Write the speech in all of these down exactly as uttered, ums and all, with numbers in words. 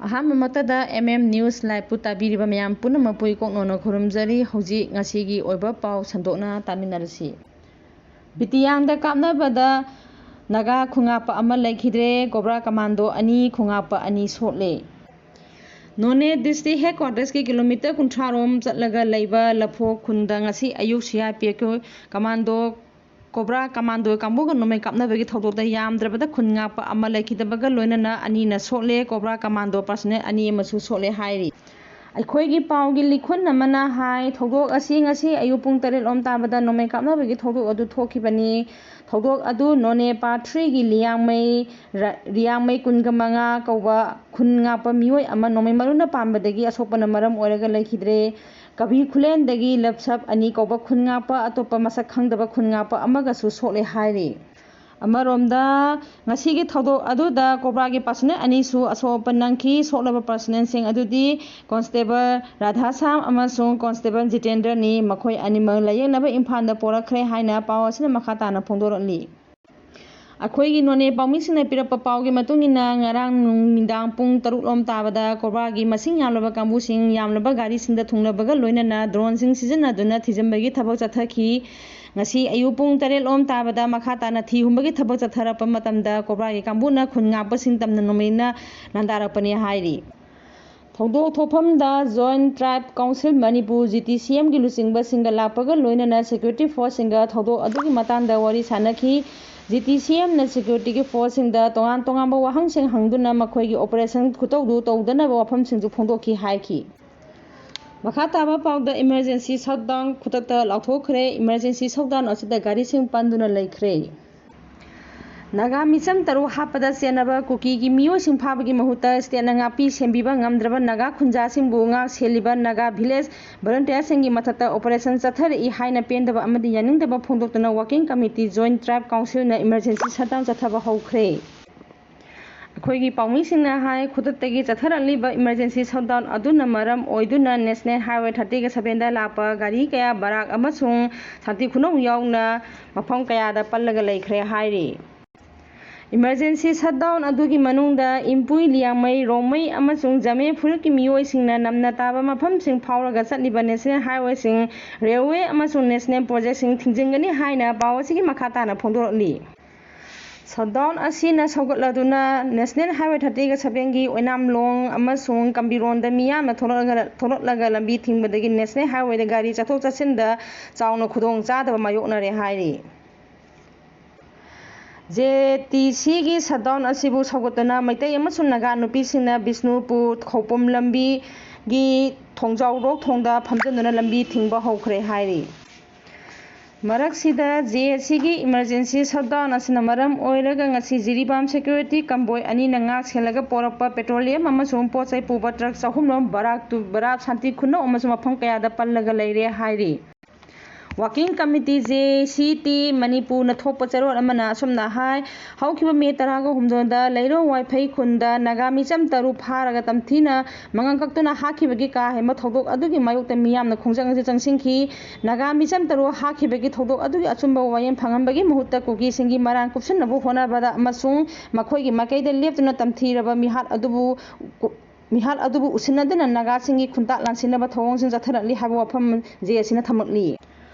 ꯑꯍꯥꯟꯕꯃꯛꯇꯗ M M News Live ꯄꯨ ꯇꯥꯕꯤꯔꯤꯕ ꯃꯌꯥꯝ ꯄꯨꯝꯅꯃꯛꯄꯨ ꯏꯀꯣꯛꯅꯧꯅ ꯈꯨꯔꯨꯝꯖꯔꯤ꯫ ꯍꯧꯖꯤꯛ ꯉꯁꯤꯒꯤ ꯑꯣꯏꯕ ꯄꯥꯎ ꯁꯟꯗꯣꯛꯅ ꯇꯥꯃꯤꯟꯅꯔꯁꯤ꯫ ꯕꯤꯇꯤꯌꯥꯡꯗ ꯀꯥꯞꯅꯕꯗ ꯅꯥꯒꯥ ꯈꯨꯟꯉꯥꯛꯄ ꯑꯃ ꯂꯩꯈꯤꯗ꯭ꯔꯦ, ꯀꯣꯕ꯭ꯔꯥ ꯀꯃꯥꯟꯗꯣ ꯑꯅꯤ, ꯈꯨꯟꯉꯥꯛꯄ ꯑꯅꯤ ꯁꯣꯛꯂꯦ꯫ ꯅꯣꯅꯦ district headquarters ꯀꯤ kilometre ꯀꯨꯟꯊ꯭ꯔꯥ ꯔꯣꯝ ꯆꯠꯂꯒ ꯂꯩꯕ ꯂꯐꯣꯛ ꯈꯨꯟꯗ ꯉꯁꯤ ꯑꯌꯨꯛ C R P F ꯀꯤ ꯀꯃꯥꯟꯗꯣ ꯀꯣꯕ꯭ꯔꯥ ꯀꯃꯥꯟꯗꯣ ꯀꯥꯡꯕꯨꯒ ꯅꯣꯡꯃꯩ ꯀꯥꯞꯅꯕꯒꯤ ꯊꯧꯗꯣꯛꯇ ꯌꯥꯝꯗ꯭ꯔꯕꯗ ꯈꯨꯟ ꯉꯥꯛꯄ ꯑꯃ ꯂꯩꯈꯤꯗꯕꯒ ꯂꯣꯏꯅꯅ ꯑꯅꯤꯅ ꯁꯣꯛꯂꯦ꯫ ꯀꯣꯕ꯭ꯔꯥ ꯀꯃꯥꯟꯗꯣ personnel ꯑꯅꯤ ꯑꯃꯁꯨ ꯁꯣꯛꯂꯦ ꯍꯥꯏꯔꯤ꯫ ꯑꯩꯈꯣꯏꯒꯤ ꯄꯥꯎꯒꯤ ꯂꯤꯈꯨꯟ ꯑꯃꯅ ꯍꯥꯏ, ꯊꯧꯗꯣꯛ ꯑꯁꯤ ꯉꯁꯤ ꯑꯌꯨꯛ ꯄꯨꯡ ꯇꯔꯦꯠ ꯂꯣꯝ ꯇꯥꯕꯗ ꯅꯣꯡꯃꯩ ꯀꯥꯞꯅꯕꯒꯤ ꯊꯧꯗꯣꯛ ꯑꯗꯨ ꯊꯣꯛꯈꯤꯕꯅꯤ꯫ ꯊꯧꯗꯣꯛ ꯑꯗꯨ ꯅꯣꯅꯦ part three ꯒꯤ ꯂꯤꯌꯥꯡꯃꯩ ꯔ-, ꯔꯤꯌꯥꯡꯃꯩ ꯀꯨꯟꯒ ꯃꯉꯥ ꯀꯧꯕ ꯈꯨꯟ ꯉꯥꯛꯄ ꯃꯤꯑꯣꯏ ꯑꯃ ꯅꯣꯡꯃꯩ ꯃꯔꯨꯅ ꯄꯥꯟꯕꯗꯒꯤ ꯑꯁꯣꯛꯄꯅ ꯃꯔꯝ ꯑꯣꯏꯔꯒ ꯂꯩꯈꯤꯗ꯭ꯔꯦ꯫ ꯀꯕꯤ ꯈꯨꯂꯦꯟꯗꯒꯤ ꯂꯞꯁꯞ ꯑꯅꯤ ꯀꯧꯕ ꯈꯨꯟ ꯉꯥꯛꯄ ꯑꯇꯣꯞꯄ ꯃꯁꯛ ꯈꯪꯗꯕ ꯈꯨꯟ ꯉꯥꯛꯄ ꯑꯃꯒꯁꯨ ꯁꯣꯛꯂꯦ ꯍꯥꯏꯔꯤ꯫ ꯑꯃꯔꯣꯝꯗ, ꯉꯁꯤꯒꯤ ꯊꯧꯗꯣꯛ ꯑꯗꯨꯗ ꯀꯣꯕ꯭ꯔꯥꯒꯤ personnel ꯑꯅꯤꯁꯨ ꯑꯁꯣꯛ ꯑꯄꯟ ꯅꯪꯈꯤ꯫ ꯁꯣꯛꯂꯕ personnel ꯁꯤꯡ ꯑꯗꯨꯗꯤ Constable ꯔꯥꯙꯥꯁ꯭ꯌꯥꯝ ꯑꯃꯁꯨꯡ Constable ꯖꯤꯇꯦꯟꯗ꯭ꯔꯅꯤ꯫ ꯃꯈꯣꯏ ꯑꯅꯤꯃꯛ ꯂꯥꯌꯦꯡꯅꯕ ꯏꯝꯐꯥꯜꯗ ꯄꯣꯔꯛꯈ꯭ꯔꯦ ꯍꯥꯏꯅ ꯄꯥꯎ ꯑꯁꯤꯅ ꯃꯈꯥ ꯇꯥꯅ ꯐꯣꯡꯗꯣꯔꯛꯂꯤ꯫ ꯑꯩꯈꯣꯏꯒꯤ ꯅꯣꯅꯦ ꯄꯥꯎꯃꯤꯁꯤꯡꯅ ꯄꯤꯔꯛꯄ ꯄꯥꯎꯒꯤ ꯃꯇꯨꯡ ꯏꯟꯅ, ꯉꯔꯥꯡ ꯅꯨꯃꯤꯗꯥꯡ ꯄꯨꯡ ꯇꯔꯨꯛ ꯂꯣꯝ ꯇꯥꯕꯗ ꯀꯣꯕ꯭ꯔꯥꯒꯤ ꯃꯁꯤꯡ ꯌꯥꯝꯂꯕ ꯀꯥꯡꯕꯨꯁꯤꯡ ꯌꯥꯝꯂꯕ ꯒꯥꯔꯤꯁꯤꯡꯗ ꯊꯨꯡꯂꯕꯒ ꯂꯣꯏꯅꯅ drone ꯁꯤꯡ ꯁꯤꯖꯤꯟꯅꯗꯨꯅ ꯊꯤꯖꯤꯟꯕꯒꯤ ꯊꯕꯛ ꯆꯠꯊꯈꯤ꯫ ꯉꯁꯤ ꯑꯌꯨꯛ ꯄꯨꯡ ꯇꯔꯦꯠ ꯂꯣꯝ ꯇꯥꯕꯗ ꯃꯈꯥ ꯇꯥꯅ ꯊꯤ ꯍꯨꯝꯕꯒꯤ ꯊꯕꯛ ꯆꯠꯊꯔꯛꯄ ꯃꯇꯝꯗ ꯀꯣꯕ꯭ꯔꯥꯒꯤ ꯀꯥꯡꯕꯨꯅ ꯈꯨꯟ ꯉꯥꯛꯄꯁꯤꯡ ꯇꯝꯅ ꯅꯣꯡꯃꯩꯅ ꯂꯥꯟꯗꯥꯔꯛꯄꯅꯤ ꯍꯥꯏꯔꯤ꯫ ꯊꯧꯗꯣꯛ ꯊꯣꯛꯐꯝꯗ Joint Tribe Council Manipur, G T C M ꯒꯤ ꯂꯨꯆꯤꯡꯕꯁꯤꯡꯒ ꯂꯥꯛꯄꯒ ꯂꯣꯏꯅꯅ security force ꯁꯤꯡꯒ ꯊꯧꯗꯣꯛ ꯑꯗꯨꯒꯤ ꯃꯇꯥꯡꯗ ꯋꯥꯔꯤ ꯁꯥꯅꯈꯤ꯫ G T C M ꯅ security ꯒꯤ force ꯁꯤꯡꯗ ꯇꯣꯉꯥꯟ ꯇꯣꯉꯥꯟꯕ ꯋꯥꯍꯪꯁꯤꯡ ꯍꯪꯗꯨꯅ ꯃꯈꯣꯏꯒꯤ operation ꯈꯨꯇꯧꯗꯨ ꯇꯧꯗꯅꯕ ꯋꯥꯐꯝꯁꯤꯡꯁꯨ ꯐꯣꯡꯗꯣꯛꯈꯤ ꯍꯥꯏꯈꯤ꯫ ꯃꯈꯥ ꯇꯥꯕ ꯄꯥꯎꯗ emergency shutdown ꯈꯨꯗꯛꯇ ꯂꯥꯎꯊꯣꯛꯈ꯭ꯔꯦ꯫ Emergency shutdown ꯑꯁꯤꯗ ꯒꯥꯔꯤꯁꯤꯡ ꯄꯟꯗꯨꯅ ꯂꯩꯈ꯭ꯔꯦ꯫ ꯅꯥꯒꯥ ꯃꯤꯆꯝ ꯇꯔꯨꯛ ꯍꯥꯠꯄꯗ ꯆꯦꯟꯅꯕ ꯀꯨꯀꯤꯒꯤ ꯃꯤꯑꯣꯏꯁꯤꯡ ꯐꯥꯕꯒꯤ ꯃꯍꯨꯠꯇ state ꯅ ꯉꯥꯛꯄꯤ ꯁꯦꯟꯕꯤꯕ ꯉꯝꯗ꯭ꯔꯕ ꯅꯥꯒꯥ ꯈꯨꯟꯖꯥꯁꯤꯡꯕꯨ ꯉꯥꯛ ꯁꯦꯜꯂꯤꯕ ꯅꯥꯒꯥ village volunteer ꯁꯤꯡꯒꯤ ꯃꯊꯛꯇ operation ꯆꯠꯊꯔꯛꯏ ꯍꯥꯏꯅ ꯄꯦꯟꯗꯕ ꯑꯃꯗꯤ ꯌꯥꯅꯤꯡꯗꯕ ꯐꯣꯡꯗꯣꯛꯇꯨꯅ Working Committee, Joint Tribe Council ꯅ emergency shutdown ꯆꯠꯊꯕ ꯍꯧꯈ꯭ꯔꯦ꯫ ꯑꯩꯈꯣꯏꯒꯤ ꯄꯥꯎꯃꯤꯁꯤꯡꯅ ꯍꯥꯏ, ꯈꯨꯗꯛꯇꯒꯤ ꯆꯠꯊꯔꯛꯂꯤꯕ emergency shutdown ꯑꯗꯨꯅ ꯃꯔꯝ ꯑꯣꯏꯗꯨꯅ National Highway thirty seven ꯗ ꯂꯥꯛꯄ ꯒꯥꯔꯤ ꯀꯌꯥ, ꯕꯔꯥꯛ ꯑꯃꯁꯨꯡ ꯁꯥꯟꯇꯤ ꯈꯨꯅꯧ ꯌꯥꯎꯅ ꯃꯐꯝ ꯀꯌꯥꯗ ꯄꯜꯂꯒ ꯂꯩꯈ꯭ꯔꯦ ꯍꯥꯏꯔꯤ꯫ Emergency shutdown ꯑꯗꯨꯒꯤ ꯃꯅꯨꯡꯗ ꯏꯝꯄꯨꯏ, ꯂꯤꯌꯥꯡꯃꯩ, ꯔꯣꯡꯃꯩ ꯑꯃꯁꯨꯡ ꯖꯃꯦ ꯐꯨꯔꯨꯞꯀꯤ ꯃꯤꯑꯣꯏꯁꯤꯡꯅ ꯅꯝꯅ ꯇꯥꯕ ꯃꯐꯝꯁꯤꯡ ꯐꯥꯎꯔꯒ ꯆꯠꯂꯤꯕ national highwayꯁꯤꯡ, railway ꯑꯃꯁꯨꯡ national projectꯁꯤꯡ ꯊꯤꯡꯖꯤꯟꯒꯅꯤ ꯍꯥꯏꯅ ꯄꯥꯎ ꯑꯁꯤꯒꯤ ꯃꯈꯥ ꯇꯥꯅ ꯐꯣꯡꯗꯣꯔꯛꯂꯤ꯫ Shutdown ꯑꯁꯤꯅ ꯁꯧꯒꯠꯂꯗꯨꯅ national highway thirty sevenꯒꯤ ꯑꯣꯏꯅꯥꯝꯂꯣꯡ ꯑꯃꯁꯨꯡ ꯀꯝꯕꯤꯔꯣꯟꯗ ꯃꯤꯌꯥꯝꯅ ꯊꯣꯛꯂꯛꯂꯒ, ꯊꯣꯛꯂꯛꯂꯒ ꯂꯝꯕꯤ ꯊꯤꯡꯕꯗꯒꯤ national highwayꯗ ꯒꯥꯔꯤ ꯆꯠꯊꯣꯛ ꯆꯠꯁꯤꯟꯗ ꯆꯥꯎꯅ ꯈꯨꯗꯣꯡ ꯆꯥꯗꯕ ꯃꯥꯌꯣꯛꯅꯔꯦ ꯍꯥꯏꯔꯤ꯫ JACCꯒꯤ shutdown ꯑꯁꯤꯕꯨ ꯁꯧꯒꯠꯇꯨꯅ ꯃꯩꯇꯩ ꯑꯃꯁꯨꯡ ꯅꯥꯒꯥ ꯅꯨꯄꯤꯁꯤꯡꯅ ꯕꯤꯁꯅꯨꯄꯨꯔ ꯈꯧꯄꯨꯝ ꯂꯝꯕꯤꯒꯤ ꯊꯣꯡꯖꯥꯎꯔꯣꯛ ꯊꯣꯡꯗ ꯐꯝꯖꯤꯟꯗꯨꯅ ꯂꯝꯕꯤ ꯊꯤꯡꯕ ꯍꯧꯈ꯭ꯔꯦ ꯍꯥꯏꯔꯤ꯫ ꯃꯔꯛꯁꯤꯗ JACCꯒꯤ emergency shutdown ꯑꯁꯤꯅ ꯃꯔꯝ ꯑꯣꯏꯔꯒ ꯉꯁꯤ ꯖꯤꯔꯤꯕꯥꯝ security convoy ꯑꯅꯤꯅ ꯉꯥꯛ ꯁꯦꯜꯂꯒ ꯄꯣꯔꯛꯄ petroleum ꯑꯃꯁꯨꯡ ꯄꯣꯠ ꯆꯩ ꯄꯨꯕ truck ꯆꯍꯨꯝꯔꯣꯝ ꯕꯔꯥꯛ ꯇꯨ-, ꯕꯔꯥꯛ ꯁꯥꯟꯇꯤ ꯈꯨꯅꯧ ꯑꯃꯁꯨꯡ ꯃꯐꯝ ꯀꯌꯥꯗ ꯄꯜꯂꯒ ꯂꯩꯔꯦ ꯍꯥꯏꯔꯤ꯫ Working Committee JACT ꯃꯅꯤꯄꯨꯔꯅ ꯊꯣꯛꯄ ꯆꯦꯔꯣꯜ ꯑꯃꯅ ꯑꯁꯨꯝꯅ ꯍꯥꯏ, ꯍꯧꯈꯤꯕ ꯃꯦ ꯇꯔꯥꯒ ꯍꯨꯝꯗꯣꯏꯗ ꯂꯩꯔꯣꯡ ꯋꯥꯏꯐꯩ ꯈꯨꯟꯗ ꯅꯥꯒꯥ ꯃꯤꯆꯝ ꯇꯔꯨꯛ ꯐꯥꯔꯒ ꯇꯝꯊꯤꯅ ꯃꯉꯛ ꯀꯛꯇꯨꯅ ꯍꯥꯠꯈꯤꯕꯒꯤ ꯀꯥ ꯍꯦꯟꯕ ꯊꯧꯗꯣꯛ ꯑꯗꯨꯒꯤ ꯃꯥꯌꯣꯛꯇ ꯃꯤꯌꯥꯝꯅ ꯈꯣꯡꯖꯪ ꯑꯁꯤ ꯆꯪꯁꯤꯟꯈꯤ꯫ ꯅꯥꯒꯥ ꯃꯤꯆꯝ ꯇꯔꯨꯛ ꯍꯥꯠꯈꯤꯕꯒꯤ ꯊꯧꯗꯣꯛ ꯑꯗꯨꯒꯤ ꯑꯆꯨꯝꯕ ꯋꯥꯌꯦꯜ ꯐꯪꯍꯟꯕꯒꯤ ꯃꯍꯨꯠꯇ ꯀꯨꯀꯤꯁꯤꯡꯒꯤ ꯃꯔꯥꯟ ꯀꯨꯞꯁꯤꯟꯅꯕ ꯍꯣꯠꯅꯕꯗ ꯑꯃꯁꯨꯡ ꯃꯈꯣꯏꯒꯤ ꯃꯥꯏꯀꯩꯗ ꯂꯦꯞꯇꯨꯅ ꯇꯝꯊꯤꯔꯕ ꯃꯤꯍꯥꯠ ꯑꯗꯨꯕꯨ ꯃꯤꯍꯥꯠ ꯑꯗꯨꯕꯨ ꯎꯁꯤꯟꯅꯗꯨꯅ ꯅꯥꯒꯥꯁꯤꯡꯒꯤ ꯈꯨꯟꯇꯥꯛ ꯂꯥꯟꯁꯤꯟꯅꯕ ꯊꯧꯑꯣꯡꯁꯤꯡ ꯆꯠꯊꯔꯛꯂꯤ ꯍꯥꯏꯕ ꯋꯥꯐꯝ JACꯅ ꯊꯝꯂꯛꯂꯤ꯫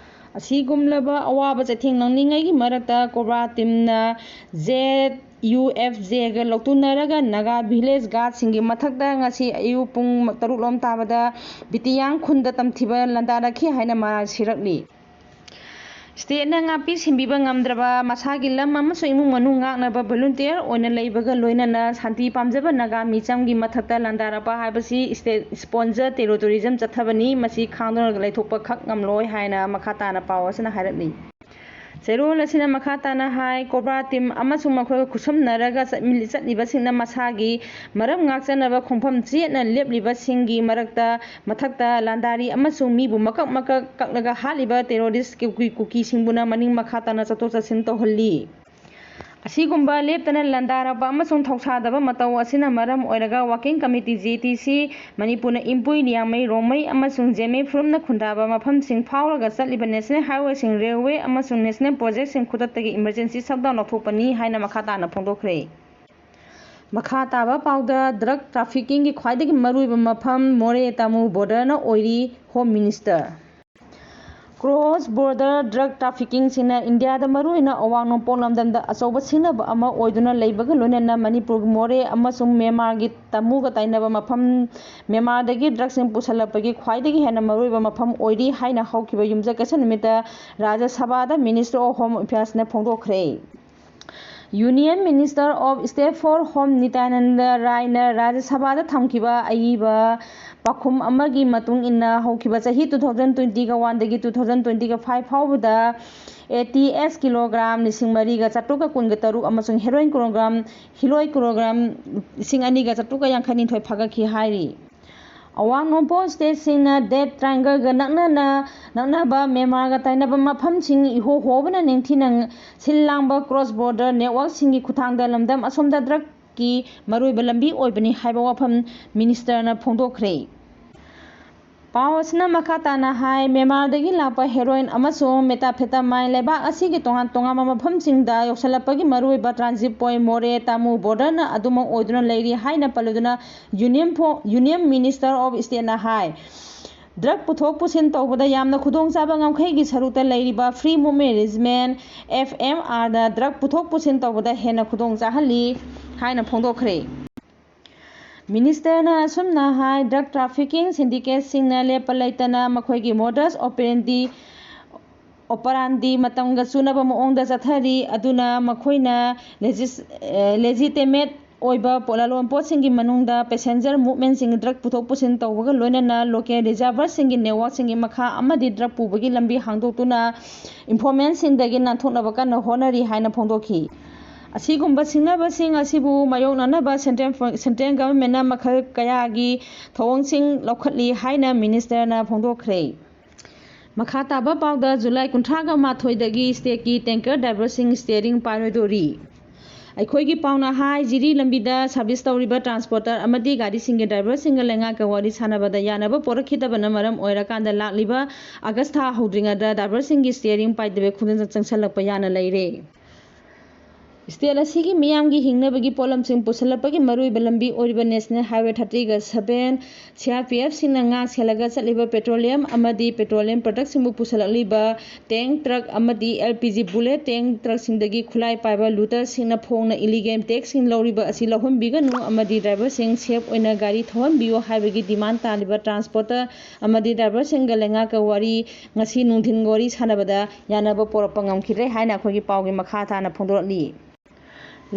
ꯑꯁꯤꯒꯨꯝꯂꯕ ꯑꯋꯥꯕ ꯆꯩꯊꯦꯡ ꯅꯪꯂꯤꯉꯩꯒꯤ ꯃꯔꯛꯇ COBRA teamꯅ ZUFJꯒ ꯂꯧꯇꯨꯅꯔꯒ ꯅꯥꯒꯥ village guardꯁꯤꯡꯒꯤ ꯃꯊꯛꯇ ꯉꯁꯤ ꯑꯌꯨꯛ ꯄꯨꯡ ꯇꯔꯨꯛ ꯂꯣꯝ ꯇꯥꯕꯗ ꯕꯤꯇꯤꯌꯥꯡ ꯈꯨꯟꯗ ꯇꯝꯊꯤꯕ ꯂꯥꯟꯗꯥꯔꯛꯈꯤ ꯍꯥꯏꯅ ꯃꯔꯥꯜ ꯁꯤꯔꯛꯂꯤ꯫ Stateꯅ ꯉꯥꯛꯄꯤ ꯁꯦꯟꯕꯤꯕ ꯉꯝꯗ꯭ꯔꯕ ꯃꯁꯥꯒꯤ ꯂꯝ ꯑꯃꯁꯨꯡ ꯏꯃꯨꯡ ꯃꯅꯨꯡ ꯉꯥꯛꯅꯕ volunteer ꯑꯣꯏꯅ ꯂꯩꯕꯒ ꯂꯣꯏꯅꯅ ꯁꯥꯟꯇꯤ ꯄꯥꯝꯖꯕ ꯅꯥꯒꯥ ꯃꯤꯆꯝꯒꯤ ꯃꯊꯛꯇ ꯂꯥꯟꯗꯥꯔꯛꯄ ꯍꯥꯏꯕꯁꯤ state sponsor terrorism ꯆꯠꯊꯕꯅꯤ, ꯃꯁꯤ ꯈꯥꯡꯗꯨꯅ ꯂꯩꯊꯣꯛꯄ ꯈꯛ ꯉꯝꯂꯣꯏ ꯍꯥꯏꯅ ꯃꯈꯥ ꯇꯥꯅ ꯄꯥꯎ ꯑꯁꯤꯅ ꯍꯥꯏꯔꯛꯂꯤ꯫ ꯆꯦꯔꯣꯜ ꯑꯁꯤꯅ ꯃꯈꯥ ꯇꯥꯅ ꯍꯥꯏ, COBRA team ꯑꯃꯁꯨꯡ ꯃꯈꯣꯏꯒ ꯈꯨꯠꯁꯝꯅꯔꯒ ꯆꯠꯃꯤ-, ꯆꯠꯂꯤꯕꯁꯤꯡꯅ ꯃꯁꯥꯒꯤ ꯃꯔꯝ ꯉꯥꯛꯆꯅꯕ ꯈꯣꯡꯐꯝ ꯆꯦꯠꯅ ꯂꯦꯞꯂꯤꯕꯁꯤꯡꯒꯤ ꯃꯔꯛꯇ ꯃꯊꯛꯇ ꯂꯥꯟꯗꯥꯔꯤ ꯑꯃꯁꯨꯡ ꯃꯤꯕꯨ ꯃꯀꯛ ꯃꯀꯛ ꯀꯛꯂꯒ ꯍꯥꯠꯂꯤꯕ terrorist ꯀꯨꯀꯤ-, ꯀꯨꯀꯤꯁꯤꯡꯕꯨꯅ ꯃꯅꯤꯡ ꯃꯈꯥ ꯇꯥꯅ ꯆꯠꯊꯣꯛ ꯆꯠꯁꯤꯟ ꯇꯧꯍꯜꯂꯤ꯫ ꯑꯁꯤꯒꯨꯝꯕ ꯂꯦꯞꯇꯅ ꯂꯥꯟꯗꯥꯔꯛꯄ ꯑꯃꯁꯨꯡ ꯊꯧꯁꯥꯗꯕ ꯃꯇꯧ ꯑꯁꯤꯅ ꯃꯔꯝ ꯑꯣꯏꯔꯒ Working Committee, J T C, ꯃꯅꯤꯄꯨꯔꯅ ꯏꯝꯄꯨꯏ, ꯂꯤꯌꯥꯡꯃꯩ, ꯔꯣꯡꯃꯩ ꯑꯃꯁꯨꯡ ꯖꯦꯃꯩ ꯐꯨꯔꯨꯞꯅ ꯈꯨꯟꯗꯥꯕ ꯃꯐꯝꯁꯤꯡ ꯐꯥꯎꯔꯒ ꯆꯠꯂꯤꯕ National Highwayꯁꯤꯡ, railway ꯑꯃꯁꯨꯡ National Projectꯁꯤꯡ ꯈꯨꯗꯛꯇꯒꯤ emergency shutdown ꯂꯧꯊꯣꯛꯄꯅꯤ ꯍꯥꯏꯅ ꯃꯈꯥ ꯇꯥꯅ ꯐꯣꯡꯗꯣꯛꯈ꯭ꯔꯦ꯫ ꯃꯈꯥ ꯇꯥꯕ ꯄꯥꯎꯗ, drug traffickingꯒꯤ ꯈ꯭ꯋꯥꯏꯗꯒꯤ ꯃꯔꯨꯑꯣꯏꯕ ꯃꯐꯝ ꯃꯣꯔꯦ ꯇꯥꯃꯨ borderꯅ ꯑꯣꯏꯔꯤ, Home Minister꯫ Cross border drug traffickingꯁꯤꯡꯅ ꯏꯟꯗꯤꯌꯥꯗ ꯃꯔꯨꯑꯣꯏꯅ ꯑꯋꯥꯡ ꯅꯣꯡꯄꯣꯛ ꯂꯝꯗꯝꯗ ꯑꯆꯧꯕ ꯁꯤꯡꯅꯕ ꯑꯃ ꯑꯣꯏꯗꯨꯅ ꯂꯩꯕꯒ ꯂꯣꯏꯅꯅ ꯃꯅꯤꯄꯨꯔꯒꯤ ꯃꯣꯔꯦ ꯑꯃꯁꯨꯡ ꯃ꯭ꯌꯥꯟꯃꯥꯔꯒꯤ ꯇꯥꯃꯨꯒ ꯇꯥꯏꯅꯕ ꯃꯐꯝ, ꯃ꯭ꯌꯥꯟꯃꯥꯔꯗꯒꯤ drugꯁꯤꯡ ꯄꯨꯁꯜꯂꯛꯄꯒꯤ ꯈ꯭ꯋꯥꯏꯗꯒꯤ ꯍꯦꯟꯅ ꯃꯔꯨꯑꯣꯏꯕ ꯃꯐꯝ ꯑꯣꯏꯔꯤ ꯍꯥꯏꯅ ꯍꯧꯈꯤꯕ ꯌꯨꯝꯖꯀꯩꯁ ꯅꯨꯃꯤꯠꯇ ꯔꯥꯖ꯭ꯌ ꯁꯚꯥꯗ Minister of Home Affairsꯅ ꯐꯣꯡꯗꯣꯛꯈ꯭ꯔꯦ꯫ Union Minister of State for Home ꯅꯤꯇ꯭ꯌꯥꯅꯟꯗ ꯔꯥꯏꯅ ꯔꯥꯖ꯭ꯌ ꯁꯚꯥꯗ ꯊꯝꯈꯤꯕ ꯑꯏꯕ ꯄꯥꯎꯈꯨꯝ ꯑꯃꯒꯤ ꯃꯇꯨꯡ ꯏꯟꯅ, ꯍꯧꯈꯤꯕ ꯆꯍꯤ two thousand twentyꯒ oneꯗꯒꯤ two thousand twentyꯒ five ꯐꯥꯎꯕꯗ ATS ꯀꯤꯂꯣꯒ꯭ꯔꯥꯝ ꯂꯤꯁꯤꯡ ꯃꯔꯤꯒ ꯆꯥꯇ꯭ꯔꯨꯛꯀ ꯀꯨꯟꯒ ꯇꯔꯨꯛ ꯑꯃꯁꯨꯡ heroin ꯀꯤꯂꯣꯒ꯭ꯔꯥꯝ, heroin ꯀꯤꯂꯣꯒ꯭ꯔꯥꯝ ꯂꯤꯁꯤꯡ ꯑꯅꯤꯒ ꯆꯥꯇ꯭ꯔꯨꯛꯀ ꯌꯥꯡꯈꯩ ꯅꯤꯊꯣꯏ ꯐꯥꯒꯠꯈꯤ ꯍꯥꯏꯔꯤ꯫ ꯑꯋꯥꯡ ꯅꯣꯡꯄꯣꯛ stateꯁꯤꯡꯅ Death Triangleꯒ ꯅꯛꯅꯅ ꯅꯛꯅꯕ ꯃ꯭ꯌꯥꯟꯃꯥꯔꯒ ꯇꯥꯏꯅꯕ ꯃꯐꯝꯁꯤꯡ ꯏꯍꯣ ꯍꯣꯕꯅ ꯅꯤꯡꯊꯤꯅ ꯁꯤꯜ ꯂꯥꯡꯕ cross border networkꯁꯤꯡꯒꯤ ꯈꯨꯠꯊꯥꯡꯗ ꯂꯝꯗꯝ ꯑꯁꯣꯝꯗ drugꯀꯤ ꯃꯔꯨꯑꯣꯏꯕ ꯂꯝꯕꯤ ꯑꯣꯏꯕꯅꯤ ꯍꯥꯏꯕ ꯋꯥꯐꯝ ministerꯅ ꯐꯣꯡꯗꯣꯛꯈ꯭ꯔꯦ꯫ ꯄꯥꯎ ꯑꯁꯤꯅ ꯃꯈꯥ ꯇꯥꯅ ꯍꯥꯏ, ꯃ꯭ꯌꯥꯟꯃꯥꯔꯗꯒꯤ ꯂꯥꯛꯄ heroin ꯑꯃꯁꯨꯡ methamphetamine ꯂꯩꯕꯥꯛ ꯑꯁꯤꯒꯤ ꯇꯣꯉꯥꯟ ꯇꯣꯉꯥꯟꯕ ꯃꯐꯝꯁꯤꯡꯗ ꯌꯧꯁꯤꯜꯂꯛꯄꯒꯤ ꯃꯔꯨꯑꯣꯏꯕ transit point ꯃꯣꯔꯦ ꯇꯥꯃꯨ borderꯅ ꯑꯗꯨꯃꯛ ꯑꯣꯏꯗꯨꯅ ꯂꯩꯔꯤ ꯍꯥꯏꯅ ꯄꯜꯂꯗꯨꯅ Union ꯐꯣ-, Union Minister of Stateꯅ high, drug ꯄꯨꯊꯣꯛ ꯄꯨꯁꯤꯟ ꯇꯧꯕꯗ ꯌꯥꯝꯅ ꯈꯨꯗꯣꯡꯆꯥꯕ ꯉꯝꯈꯩꯒꯤ ꯁꯔꯨꯛꯇ ꯂꯩꯔꯤꯕ Free Movement Regiment, F M R ꯗ drug ꯄꯨꯊꯣꯛ ꯄꯨꯁꯤꯟ ꯇꯧꯕꯗ ꯍꯦꯟꯅ ꯈꯨꯗꯣꯡ ꯆꯥꯍꯜꯂꯤ ꯍꯥꯏꯅ ꯐꯣꯡꯗꯣꯛꯈ꯭ꯔꯦ꯫ ministerꯅ ꯑꯁꯨꯝꯅ ꯍꯥꯏ, drug trafficking syndicateꯁꯤꯡꯅ ꯂꯦꯞꯄ ꯂꯩꯇꯅ ꯃꯈꯣꯏꯒꯤ modus operandi, operandi ꯃꯇꯝꯒ ꯆꯨꯅꯕ ꯃꯑꯣꯡꯗ ꯆꯠꯊꯔꯤ, ꯑꯗꯨꯅ ꯃꯈꯣꯏꯅ legis-, ꯑꯦ, legitimate ꯑꯣꯏꯕ ꯄꯣ-, ꯂꯂꯣꯟꯄꯣꯠꯁꯤꯡꯒꯤ ꯃꯅꯨꯡꯗ passenger movementꯁꯤꯡ, drug ꯄꯨꯊꯣꯛ ꯄꯨꯁꯤꯟ ꯇꯧꯕꯒ ꯂꯣꯏꯅꯅ local reserverꯁꯤꯡꯒꯤ networkꯁꯤꯡꯒꯤ ꯃꯈꯥ ꯑꯃꯗꯤ drug ꯄꯨꯕꯒꯤ ꯂꯝꯕꯤ ꯍꯥꯡꯗꯣꯛꯇꯨꯅ informantꯁꯤꯡꯗꯒꯤ ꯅꯥꯟꯊꯣꯛꯅꯕ ꯀꯟꯅ ꯍꯣꯠꯅꯔꯤ ꯍꯥꯏꯅ ꯐꯣꯡꯗꯣꯛꯈꯤ꯫ ꯑꯁꯤꯒꯨꯝꯕ ꯁꯤꯡꯅꯕꯁꯤꯡ ꯑꯁꯤꯕꯨ ꯃꯥꯌꯣꯛꯅꯅꯕ central, central governmentꯅ ꯃꯈꯜ ꯀꯌꯥꯒꯤ ꯊꯧꯑꯣꯡꯁꯤꯡ ꯂꯧꯈꯠꯂꯤ ꯍꯥꯏꯅ ministerꯅ ꯐꯣꯡꯗꯣꯛꯈ꯭ꯔꯦ꯫ ꯃꯈꯥ ꯇꯥꯕ ꯄꯥꯎꯗ, July ꯀꯨꯟꯊ꯭ꯔꯥꯒ ꯃꯥꯊꯣꯏꯗꯒꯤ stateꯀꯤ tanker driverꯁꯤꯡ steering ꯄꯥꯏꯔꯣꯏꯗꯣꯔꯤ꯫ ꯑꯩꯈꯣꯏꯒꯤ ꯄꯥꯎꯅ ꯍꯥꯏ, ꯖꯤꯔꯤ ꯂꯝꯕꯤꯗ ꯁꯥꯔꯚꯤꯁ ꯇꯧꯔꯤꯕ ꯇ꯭ꯔꯥꯟꯁꯄꯣꯔꯇꯔ ꯑꯃꯗꯤ ꯒꯥꯔꯤꯁꯤꯡꯒꯤ ꯗ꯭ꯔꯥꯏꯚꯔꯁꯤꯡꯒ ꯂꯩꯉꯥꯛꯀ ꯋꯥꯔꯤ ꯁꯥꯟꯅꯕꯗ ꯌꯥꯅꯕ ꯄꯨꯔꯛꯈꯤꯗꯕꯅ ꯃꯔꯝ ꯑꯣꯏꯔꯀꯥꯟꯗ ꯂꯥꯛꯂꯤꯕ ꯑꯥꯒꯁ ꯊꯥ ꯍꯧꯗ꯭ꯔꯤꯉꯩꯗ ꯗ꯭ꯔꯥꯏꯚꯔꯁꯤꯡꯒꯤ ꯁ꯭ꯇꯤꯌꯔꯤꯡ ꯄꯥꯏꯗꯕ ꯈꯣꯡꯖꯪ ꯆꯪꯁꯜꯂꯛꯄ ꯌꯥꯅ ꯂꯩꯔꯦ꯫ ꯁ꯭ꯇꯦꯠ ꯑꯁꯤꯒꯤ ꯃꯤꯌꯥꯝꯒꯤ ꯍꯤꯡꯅꯕꯒꯤ ꯄꯣꯠꯂꯝꯁꯤꯡ ꯄꯨꯁꯜꯂꯛꯄꯒꯤ ꯃꯔꯨꯑꯣꯏꯕ ꯂꯝꯕꯤ ꯑꯣꯏꯔꯤꯕ ꯅꯦꯁꯅꯦꯜ ꯍꯥꯏꯋꯦ ꯊꯥꯔꯇꯤꯒ ꯁꯚꯦꯟ ꯁꯤ ꯑꯥꯔ ꯄꯤ ꯑꯦꯐꯁꯤꯡꯅ ꯉꯥꯛ ꯁꯦꯜꯂꯒ ꯆꯠꯂꯤꯕ ꯄꯦꯇ꯭ꯔꯣꯂꯤꯌꯝ ꯑꯃꯗꯤ ꯄꯦꯇ꯭ꯔꯣꯂꯤꯌꯝ ꯄ꯭ꯔꯗꯛꯁꯤꯡꯕꯨ ꯄꯨꯁꯜꯂꯛꯂꯤꯕ ꯇꯦꯡ ꯇ꯭ꯔꯛ ꯑꯃꯗꯤ L P G bullet ten ꯇ꯭ꯔꯛꯁꯤꯡꯗꯒꯤ ꯈꯨꯠꯂꯥꯏ ꯄꯥꯏꯕ ꯂꯨꯇꯔꯁꯤꯡꯅ ꯐꯣꯡꯅ ꯏꯂꯤꯒꯦꯜ ꯇꯦꯛꯁꯁꯤꯡ ꯂꯧꯔꯤꯕ ꯑꯁꯤ ꯂꯧꯍꯟꯕꯤꯒꯅꯨ ꯑꯃꯗꯤ ꯗ꯭ꯔꯥꯏꯚꯔꯁꯤꯡ ꯁꯦꯐ ꯑꯣꯏꯅ ꯒꯥꯔꯤ ꯊꯧꯍꯟꯕꯤꯌꯨ ꯍꯥꯏꯕꯒꯤ ꯗꯤꯃꯥꯟ ꯇꯥꯜꯂꯤꯕ ꯇ꯭ꯔꯥꯟꯁꯄꯣꯔꯇꯔ ꯑꯃꯗꯤ ꯗ꯭ꯔꯥꯏꯚꯔꯁꯤꯡꯒ ꯂꯩꯉꯥꯛꯀ ꯋꯥꯔꯤ ꯉꯁꯤ ꯅꯨꯡꯊꯤꯜ ꯋꯥꯔꯤ ꯁꯥꯟꯅꯕꯗ ꯌꯥꯅꯕ ꯄꯣꯔꯛꯄ ꯉꯝꯈꯤꯗ꯭ꯔꯦ ꯍꯥꯏꯅ ꯑꯩꯈꯣꯏꯒꯤ ꯄꯥꯎꯒꯤ ꯃꯈꯥ ꯇꯥꯅ ꯐꯣꯡꯗꯣꯔꯛꯂꯤ꯫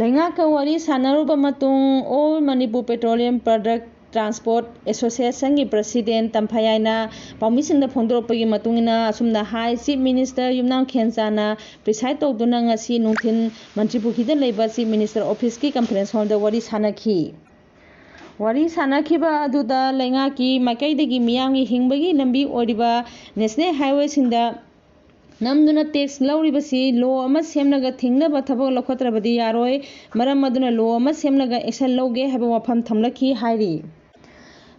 ꯂꯩꯉꯥꯛꯀ ꯋꯥꯔꯤ ꯁꯥꯟꯅꯔꯨꯕ ꯃꯇꯨꯡ All Manipur Petroleum Product Transport Associationꯒꯤ ꯄ꯭ꯔꯁꯤꯗꯦꯟ ꯇꯝꯐꯌꯥꯏꯅ ꯄꯥꯎꯃꯤꯁꯤꯡꯗ ꯐꯣꯡꯗꯣꯔꯛꯄꯒꯤ ꯃꯇꯨꯡ ꯏꯟꯅ ꯑꯁꯨꯝꯅ ꯍꯥꯏ, ꯆꯤꯐ ꯃꯤꯅꯤꯁꯇꯔ ꯌꯨꯝꯅꯥꯝ ꯈꯦꯟꯆꯥꯅ ꯄ꯭ꯔꯤꯁꯥꯏꯗ ꯇꯧꯗꯨꯅ ꯉꯁꯤ ꯅꯨꯡꯊꯤꯜ ꯃꯟꯇ꯭ꯔꯤꯄꯨꯈ꯭ꯔꯤꯗ ꯂꯩꯕ ꯆꯤꯐ ꯃꯤꯅꯤꯁꯇꯔ ꯑꯣꯐꯤꯁꯀꯤ ꯀꯟꯐꯔꯦꯟꯁ ꯍꯣꯜꯗ ꯋꯥꯔꯤ ꯁꯥꯟꯅꯈꯤ꯫ ꯋꯥꯔꯤ ꯁꯥꯟꯅꯈꯤꯕ ꯑꯗꯨꯗ ꯂꯩꯉꯥꯛꯀꯤ ꯃꯥꯏꯀꯩꯗꯒꯤ ꯃꯤꯌꯥꯝꯒꯤ ꯍꯤꯡꯕꯒꯤ ꯂꯝꯕꯤ ꯑꯣꯏꯔꯤꯕ ꯅꯦꯁꯅꯦꯜ ꯍꯥꯏꯋꯦꯁꯤꯡꯗ ꯅꯝꯗꯨꯅ ꯇꯦꯛꯁ ꯂꯧꯔꯤꯕꯁꯤ ꯂꯣ ꯑꯃ ꯁꯦꯝꯂꯒ ꯊꯤꯡꯅꯕ ꯊꯕꯛ ꯂꯧꯈꯠꯇ꯭ꯔꯕꯗꯤ ꯌꯥꯔꯣꯏ, ꯃꯔꯝ ꯑꯗꯨꯅ ꯂꯣ ꯑꯃ ꯁꯦꯝꯂꯒ ꯑꯦꯛꯁꯟ ꯂꯧꯒꯦ ꯍꯥꯏꯕ ꯋꯥꯐꯝ ꯊꯝꯂꯛꯈꯤ ꯍꯥꯏꯔꯤ꯫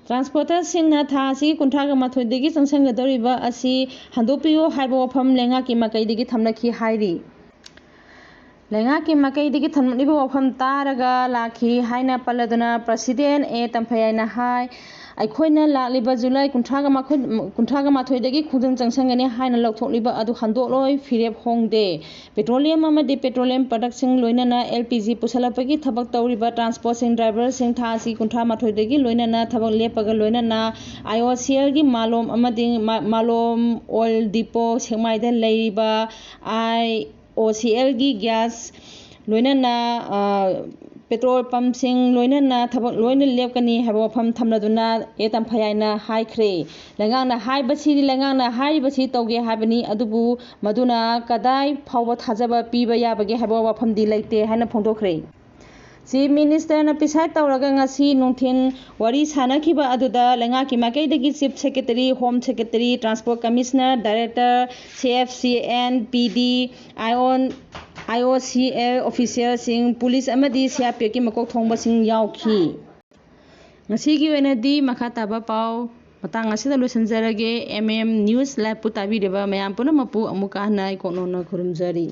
ꯇ꯭ꯔꯥꯟꯁꯄꯣꯔꯇꯔꯁꯤꯡꯅ ꯊꯥ ꯑꯁꯤꯒꯤ ꯀꯨꯟꯊ꯭ꯔꯥꯒ ꯃꯥꯊꯣꯏꯗꯒꯤ ꯆꯪꯁꯤꯟꯒꯗꯧꯔꯤꯕ ꯑꯁꯤ ꯍꯟꯗꯣꯛꯄꯤꯌꯨ ꯍꯥꯏꯕ ꯋꯥꯐꯝ ꯂꯩꯉꯥꯛꯀꯤ ꯃꯥꯏꯀꯩꯗꯒꯤ ꯊꯝꯂꯛꯈꯤ ꯍꯥꯏꯔꯤ꯫ ꯂꯩꯉꯥꯛꯀꯤ ꯃꯥꯏꯀꯩꯗꯒꯤ ꯊꯝꯂꯛꯂꯤꯕ ꯋꯥꯐꯝ ꯇꯥꯔꯒ ꯂꯥꯛꯈꯤ ꯍꯥꯏꯅ ꯄꯜꯂꯗꯨꯅ ꯄ꯭ꯔꯁꯤꯗꯦꯟ ꯑꯦ ꯇꯝꯐꯌꯥꯏꯅ ꯍꯥꯏ, ꯑꯩꯈꯣꯏꯅ ꯂꯥꯛꯂꯤꯕ ꯖꯨꯂꯥꯏ ꯀꯨꯟꯊ꯭ꯔꯥꯒ ꯃꯥꯊꯣꯏ, ꯀꯨꯟꯊ꯭ꯔꯥꯒ ꯃꯥꯊꯣꯏꯗꯒꯤ ꯈꯣꯡꯖꯪ ꯆꯪꯁꯤꯟꯒꯅꯤ ꯍꯥꯏꯅ ꯂꯧꯊꯣꯛꯂꯤꯕ ꯑꯗꯨ ꯍꯟꯗꯣꯛꯂꯣꯏ, ꯐꯤꯔꯦꯞ ꯍꯣꯡꯗꯦ꯫ ꯄꯦꯇ꯭ꯔꯣꯂꯤꯌꯝ ꯑꯃꯗꯤ ꯄꯦꯇ꯭ꯔꯣꯂꯤꯌꯝ ꯄ꯭ꯔꯗꯛꯁꯤꯡ ꯂꯣꯏꯅꯅ ꯑꯦꯜ ꯄꯤ ꯖꯤ ꯄꯨꯁꯜꯂꯛꯄꯒꯤ ꯊꯕꯛ ꯇꯧꯔꯤꯕ ꯇ꯭ꯔꯥꯟꯁꯄꯣꯔꯠꯁꯤꯡ ꯗ꯭ꯔꯥꯏꯚꯔꯁꯤꯡ ꯊꯥ ꯑꯁꯤ ꯀꯨꯟꯊ꯭ꯔꯥ ꯃꯥꯊꯣꯏꯗꯒꯤ ꯂꯣꯏꯅꯅ ꯊꯕꯛ ꯂꯦꯞꯄꯒ ꯂꯣꯏꯅꯅ ꯑꯥꯏ ꯑꯣ ꯁꯤ ꯑꯦꯜꯒꯤ ꯃꯥꯂꯣꯝ ꯑꯃꯗꯤ ꯃꯥ-, ꯃꯥꯂꯣꯝ ꯑꯣꯏꯜ ꯗꯤꯄꯣ ꯁꯦꯛꯃꯥꯏꯗ ꯂꯩꯔꯤꯕ ꯑꯥꯏ ꯑꯣ ꯁꯤ ꯑꯦꯜꯒꯤ ꯒ꯭ꯌꯥꯁ ꯂꯣꯏꯅꯅ, ꯑ, ꯄꯦꯇ꯭ꯔꯣꯜ ꯄꯝꯁꯤꯡ ꯂꯣꯏꯅꯅ ꯊꯕꯛ ꯂꯣꯏꯅ ꯂꯦꯞꯀꯅꯤ ꯍꯥꯏꯕ ꯋꯥꯐꯝ ꯊꯝꯂꯗꯨꯅ ꯑꯦ ꯇꯝꯐꯌꯥꯏꯅ ꯍꯥꯏꯈ꯭ꯔꯦ꯫ ꯂꯩꯉꯥꯛꯅ ꯍꯥꯏꯕꯁꯤꯗꯤ ꯂꯩꯉꯥꯛꯅ ꯍꯥꯏꯔꯤꯕꯁꯤ ꯇꯧꯒꯦ ꯍꯥꯏꯕꯅꯤ, ꯑꯗꯨꯕꯨ ꯃꯗꯨꯅ ꯀꯗꯥꯏ ꯐꯥꯎꯕ ꯊꯥꯖꯕ ꯄꯤꯕ ꯌꯥꯕꯒꯦ ꯍꯥꯏꯕ ꯋꯥꯐꯝꯗꯤ ꯂꯩꯇꯦ ꯍꯥꯏꯅ ꯐꯣꯡꯗꯣꯛꯈ꯭ꯔꯦ꯫ ꯆꯤꯐ ꯃꯤꯅꯤꯁꯇꯔꯅ ꯄ꯭ꯔꯤꯁꯥꯏꯗ ꯇꯧꯔꯒ ꯉꯁꯤ ꯅꯨꯡꯊꯤꯜ ꯋꯥꯔꯤ ꯁꯥꯟꯅꯈꯤꯕ ꯑꯗꯨꯗ ꯂꯩꯉꯥꯛꯀꯤ ꯃꯥꯏꯀꯩꯗꯒꯤ chief secretary, home secretary, transport commissioner, director, C F C N P D, I on, I O C L ꯑꯣꯐꯤꯁꯤꯌꯦꯜꯁꯤꯡ, police ꯑꯃꯗꯤ ꯁꯤ ꯑꯥꯔ ꯄꯤ ꯑꯦꯐꯀꯤ ꯃꯀꯣꯛ ꯊꯣꯡꯕꯁꯤꯡ ꯌꯥꯎꯈꯤ꯫ ꯉꯁꯤꯒꯤ ꯑꯣꯏꯅꯗꯤ ꯃꯈꯥ ꯇꯥꯕ ꯄꯥꯎ ꯃꯇꯥꯡ ꯑꯁꯤꯗ ꯂꯣꯏꯁꯤꯟꯖꯔꯒꯦ꯫ ꯑꯦꯝ ꯑꯦꯝ ꯅ꯭ꯌꯨꯁ ꯂꯥꯏꯚꯄꯨ ꯇꯥꯕꯤꯔꯤꯕ ꯃꯌꯥꯝ ꯄꯨꯝꯅꯃꯛꯄꯨ ꯑꯃꯨꯛꯀ ꯍꯟꯅ ꯏꯀꯣꯛ ꯅꯧꯅ ꯈꯨꯔꯨꯝꯖꯔꯤ꯫